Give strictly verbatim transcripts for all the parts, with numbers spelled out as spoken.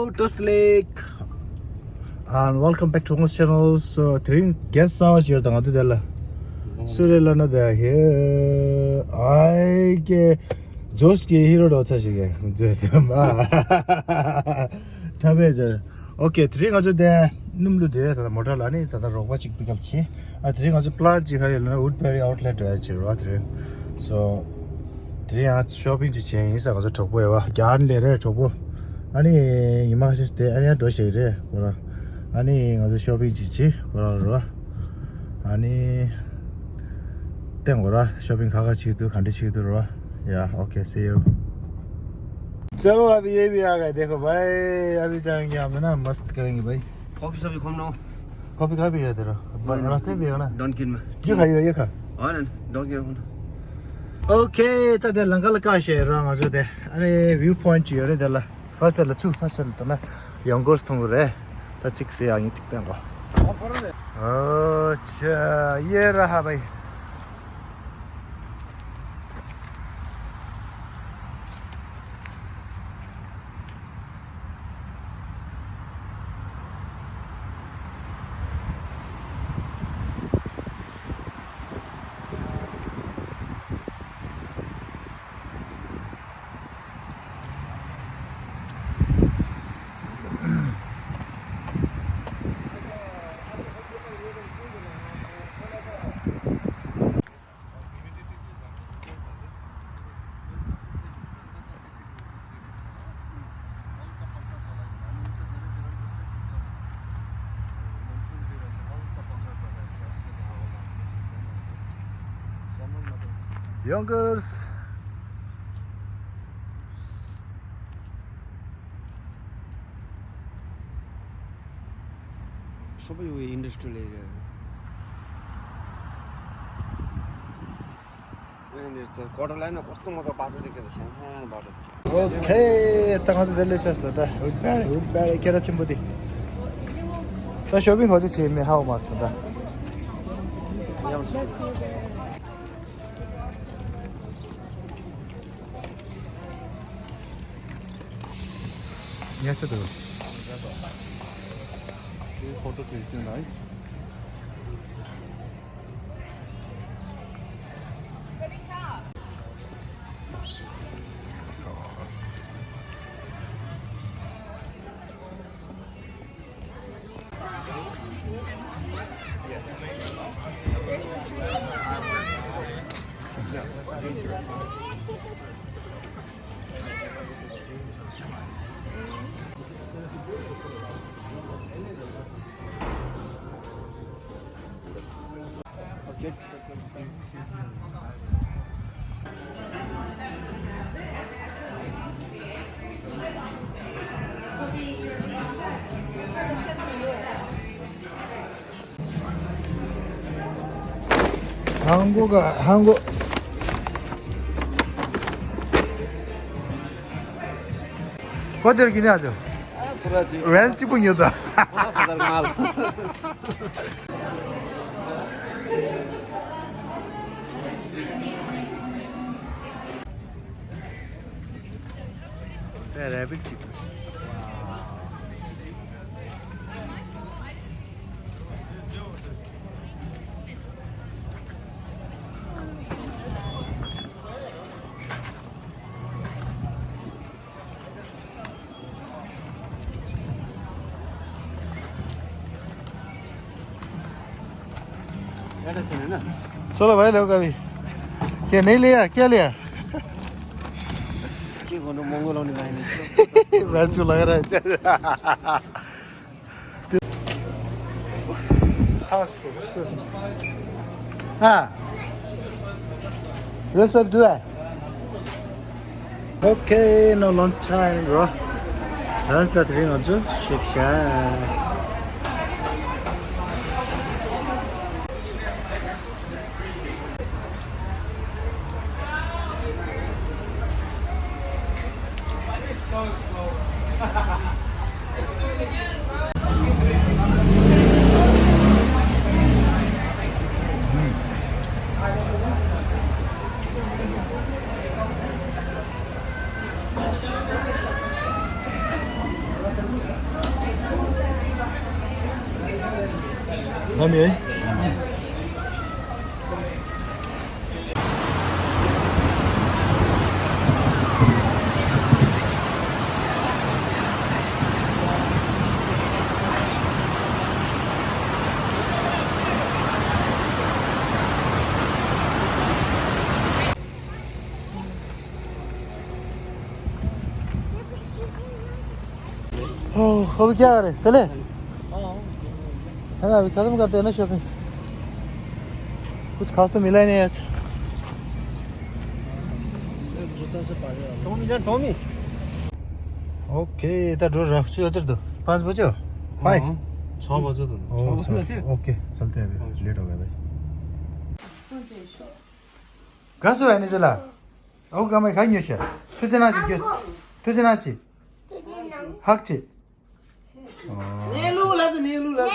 Lotus Lake and welcome back to my channel. So དེ་རིང་guest གསར་པ་ཞིག་ཡོད། ད་ང་ཚོ་དེ་ལ་སུ་རེད་ལབ་ན། དེ་ཧེ་ཨའི་ཀེ་ཇོ་སི་ཀེ་ཧི་རོ་རོ་ཚ་ཞིག་གི་ཇོ་སི་མ་ཁྲ་བེ་ཇར། ཨོ་ཀེ། དེ་རིང་ང་ཚོ་དེ་སྣུམ་བླུགས་དེ་ད་ལྟ་མོ་ཊ་ལ་ནི་ད་ལྟ་རོགས་པ་གཅིག་པིག་ཨབ་བྱས། ཨ་དེ་རིང་ང་ཚོ་པི་ལན་གཅིག་ག་ཡོད་ལབ་ན་Woodbury Outlet འགྲོ་ཡ་བྱེད་རོགས། དེ་རིང་སོ་དེ་རིང་ཡང་ཤོ་པིང་ཅིག་བྱས་ཡིན་ས། ང་ཚོ་གྲོགས་པོ་ཡོད་པ་རྒྱ་ནི་ལས་རེད། གྲོགས་པོ་ཨ་ནི་ཉི་མ་ཁ་ཤས་དེ་ཨ་ནི་ཡང་འགྲོ་ཞིག་རེད་ཁོ་རང་། ཨ་ནི་ང་ཚོ་ཤོ་པིང་ཅིག་བྱས་ཁོ་རང་རོ། ཨ་ནི་བསྟན་གོ་ར། ཤོ་པིང་ག་ག་བྱེད་འདུག་ག་འདྲ་བྱེད་འདུག་རོ། या okay, see you। चलो, अब ये भी आ गए। देखो भाई, अभी जाएंगे हम, है ना, मस्त करेंगे भाई। कॉफी शॉफी खोलना हो? कॉफी कहाँ पे है तेरा? ब- रास्ते में भी है ना? डंकिन में। ये खाइए, ये खा। हाँ ना, डंकिन में। Okay, ད་དེ་ལམ་ཁ་ལ་ཁ་ཤས་རང་ང་ཚོ་དེ་ཨ་ནི་view point ཅིག་ཡོད་རེད། དེ་ལ་ཕར་ཚུར་ལ་ཚུར་ཕར་ཚུར་ལ་ཐོན་ན་ཡང་སྒོར་ཐོན་གི་རེད། ད་ཚིག་ཟེར་ཡག་ཡིན་ཚིག་པན་གོ། ཨོ་ཅེ་ཡེ་ར་ཧ་བའི། Youngers. Super U industrial area. Quarter line कस्तो मजा बाटो देख्छ त, सानो बाटो देख्छ। ओके, ད་ང་ཚོ་དེ་ལས་ཚར་སོང་ད། Woodbury, Woodbury ཁྱེད་རང་ཆེན་པོ་དེ། ད་ཤོ་པིང་ཁོ་ཚོ་བྱེད་མི་ཧའོ་མ་སོང་ད། ཉལ་ཆ་འདུག་ཕོ་ཊོ་ཁྱེར་ཤེས་ན། 한국, 한국. ཁོ་དེར་གྱི་ནས་ཨ་ཅོ། རེན་གཅིག་པུ་ཉོས་ད། རེ་བིད་གཅིག चलो भाई, लो कभी। क्या नहीं लिया, क्या लिया? के गर्नु, महँगो लाउने बानी। भाजु लगाएर आएछ। हाँ। Let's do it. Okay, now lunch time, bro. Lunch ལ་དེ་རིང་ང་ཚོ་Shake Shack. ལམ་ཡོད། ओह, अभी क्या करें? चले? है ना, अभी खत्म करते हैं ना शॉपिंग। कुछ खास तो मिला ही नहीं आज। ओके, इतना डर रख चुके उधर तो। पाँच बजे हो? फाइव? हाँ, छः बजे तो। ओह, छः बजे। ओके, चलते हैं अभी, लेट हो गया भाई। कहाँ से आने चला? ओ, कमाई खाई नहीं शा। तुझे ना जी, किस? तुझे ना जी। हक जी। नेलू ला तो, नेलू ला तो।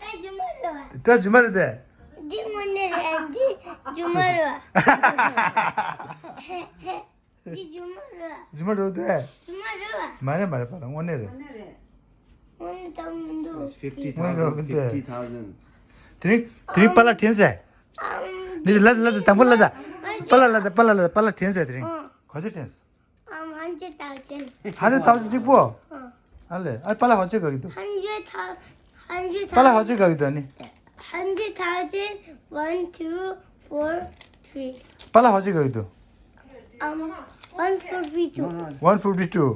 ད་རྒྱུ་མ་རེད། ད་རྒྱུ་མ་རེད་དེ། འདི་དངོས་གནས་རེད། འདི་རྒྱུ་མ་རེད། འདི་རྒྱུ་མ་རེད། རྒྱུ་མ་རེད་དེ། རྒྱུ་མ་རེད། མ་རེད་མ་རེད། པཱ་ལགས་དངོས་གནས་རེད། དངོས་གནས་ད་མི་འདུག It's fifty thousand, དངོས་གནས་རེད། fifty thousand. དེ་རིང་དེ་རིང་པཱ་ལགས་དྲན་སོང་། འདི་ལ་ལ་ད་དང་པོ་ལ་ད། པཱ་ལགས་ལ་ད། པཱ་ལགས་ལ་ད། པཱ་ལགས་དྲན་སོང་དེ་རིང་། ག་ཚོད་དྲན་སོང་། ཨམ། ཧན་ཌེཌ་ཐའོ་ཛེན། ཧན་ཌེཌ་ཐའོ་ཛེན་གཅིག་པོ། ཨ་ལེ། ཨ། པཱ་ལགས་ཧ་ཅང་དགའ་གི་འདུག་ཧན་ཌེཌ་ཐའོ། ཧན་ཌེཌ་པཱ་ལགས་ཧ་ཅང་དགའ་གི་འདུག་ཨ་ནི། ཧན་ཌེཌ་ཐའོ་ཛེན། ཝན་ཊུ་ཕོར་ཐི་རི། པཱ་ལགས་ཧ་ཅང་དགའ་གི་འདུག་ཨམ། ཝན་ཕོར་ཕིབ་ཊི་ཊུ། ཝན་ཕོར་ཕིབ་ཊི་ཊུ།